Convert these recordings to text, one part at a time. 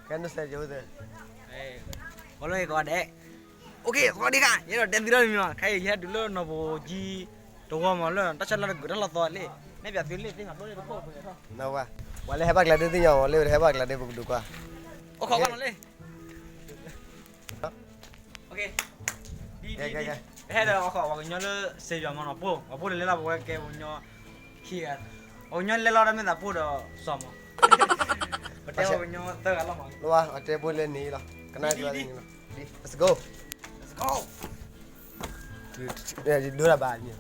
ကဲနစဲးယိသဲး ဘီလၢကီးဒဲး OK သီဒံခါ ယအဲၣ်ဒိးတဲသုလီၤမံၤမး ခဲအံၤယဟဲတုၤလၢနီၢ်ပူၤကၠံ တဝီမးလၢ တၢ်ဆၢလၢတဂုာ်တၢ်လီၢ်သီလံ နဲၣ်ပၠးသုလံ သ့ၣ်ညါဖျိလံတခိၣ်ပှဲၤထီၣ် ပှၤလၢဟဲဘၣ်ကျဲဒ်သ့ၣ်ညါမး လၢဟဲဘၣ်ကျဲဒ်ပကဒိးကွၢ် အိၣ်ခိးကွၢ်လီၤလံ ဟဲဒီးပှၤကညီလၢစ့ယွၤမးနီၤ ပှိၢ် ပှၤပှိၢ်တလဲလီၤ ပဝဲကဲပှၤကညီခံဂၤ ပှၤကညီလဲလီၤတၢ်မ့ၢ်သးပှိၢ်ဒီးစီၤမး ပတဲပှၤကညီသၢဂၤလီၤမး လၢဝဲအတဲပှိၢ်လဲန့ၣ်လီၤ ကနၣ်ဒ်န့ၣ်လီၤ Let's go ဒိၣ်တၢ်ဘၣ်န့ၣ် ထီၣ်အံၤနီၤ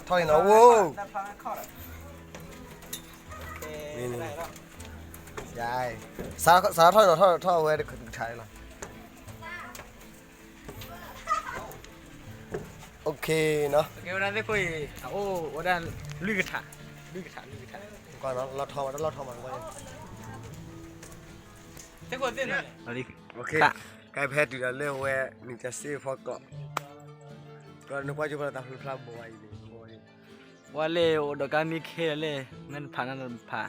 ဝိ မ့ၢ်န့ၣ် စးထီၣ်နီၤ ထီၣ်ထီၣ်ဝဲတကထါလီၤ OK နီၤ ဝဲဒၣ်သ့ၣ်ခိၣ်အံၤ အအိၣ်ဝဲဒၣ်လွံၢ်ကထါ လွံၢ်ကထါ လွံၢ်ကထါ လီၤထီမး တၢ်လီၤထီမး သ့ၣ်ခိၣ်သ့ၣ်နီၤ ကဲဖဲတုၤဒီးလၢဝဲ နံၣ်ကၠၢ်စ့ၣ်ဖီကီး ဒီးနကွၢ်ကၠိဖီလၢတၢ်ဖျိဖျါဘိးဝဲအံၤန့ၣ် ဝဲလၢအိၣ်ဒီးကါမံခ့လၢ မ့ၢ်တဖးနၤတဖး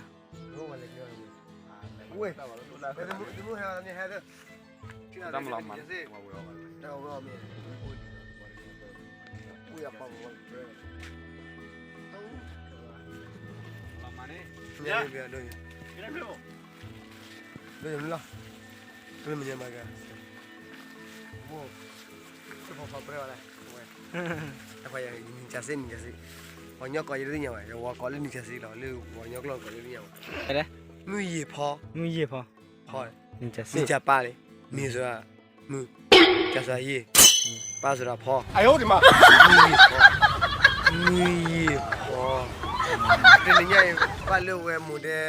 ဝဲ တမုၢ်ဟဲ ဒိၣ်ယမုၢ်လီၤ ဒိၣ်ယမုၢ်မၤကဲ ဘိၣ် စ့ၢ်ဖီဖီပြဲဝဲလဲၣ် ဝဲ နံၣ်ကၠၢ်စ့ၣ် နံၣ်ကၠၢ်စ့ၣ် ပှၤကညီကိးယဲၢ်တသ့ၣ်ညါဘၣ် ယဝၤကိးလၢနံၣ်ကၠၢ်စ့ၣ်လီၤ လၢပှၤကညီကျိာ်ကိးယဲၢ်တသ့ၣ်ညါဘၣ် မုၢ်ယ့ၢ်ဖီ မုၢ်ယ့ၢ်ဖီ ဖီ နံၣ်ကၠၢ်စ့ၣ် မုၢ်ကၠၢ်ပၢ်လံ မ့ၢ်စ့ၢ် မုၢ် ကၠၢ်စ့ၣ်ယ့ၢ် ပၢ်စ့ၢ်ဖီ မုၢ်ယ့ၢ်ဖီ မုၢ်ယ့ၢ်ဖီ တနံၤညါအံၤ ဘၣ်လၢဝဲမူဒဲ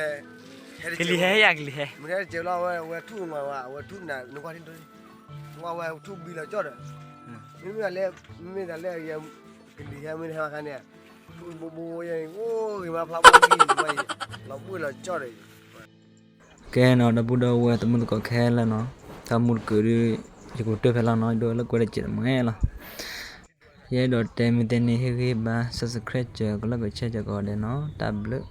ကလံၤဟဲယၤကလံၤဟဲ မူဒဲတစဲးလီၤဝဲ ဝဲထူၣ်မၤဝဲ အဝဲထူၣ်နၤ နကွၢ်ထံဒိၣ် ဝဲဝဲထူၣ်ဘံလီၤကၠီၣ်ဒီး မ့မ့ၢ်လၢ မ့မ့ၢ်တၢ်လၢ ကလံၤဟဲမ့ၢ်တဟဲဘၣ်ခါန့ၣ် ထူၣ်ဘိဘိယဲၢ် အိၣ်ဂ့ၤမးဖျါဘိဘံဝဲအံၤ လီၤဘှံးလီၤကၠီၣ်ဒီး ကဲနီၤ ဒီပုၢ်ဒီဝဲၢ်တံၤသကိးခဲလၢာ်နီၤ တၢ်မူတကုာ်ဒီး ယကတိၤဖဲလီၤနီၤ ယဒိးလၢကွဲးတစဲးတမှဲလီၤ ယအဲၣ်ဒိးတဲမ့ၢ်တဲန့ၣ် ဟ့ၣ်ဂံၢ်ဘါ subscribe ကလီၢ်ကဆဲးကီးဒဲးနီၤ တၢ်ဘျုး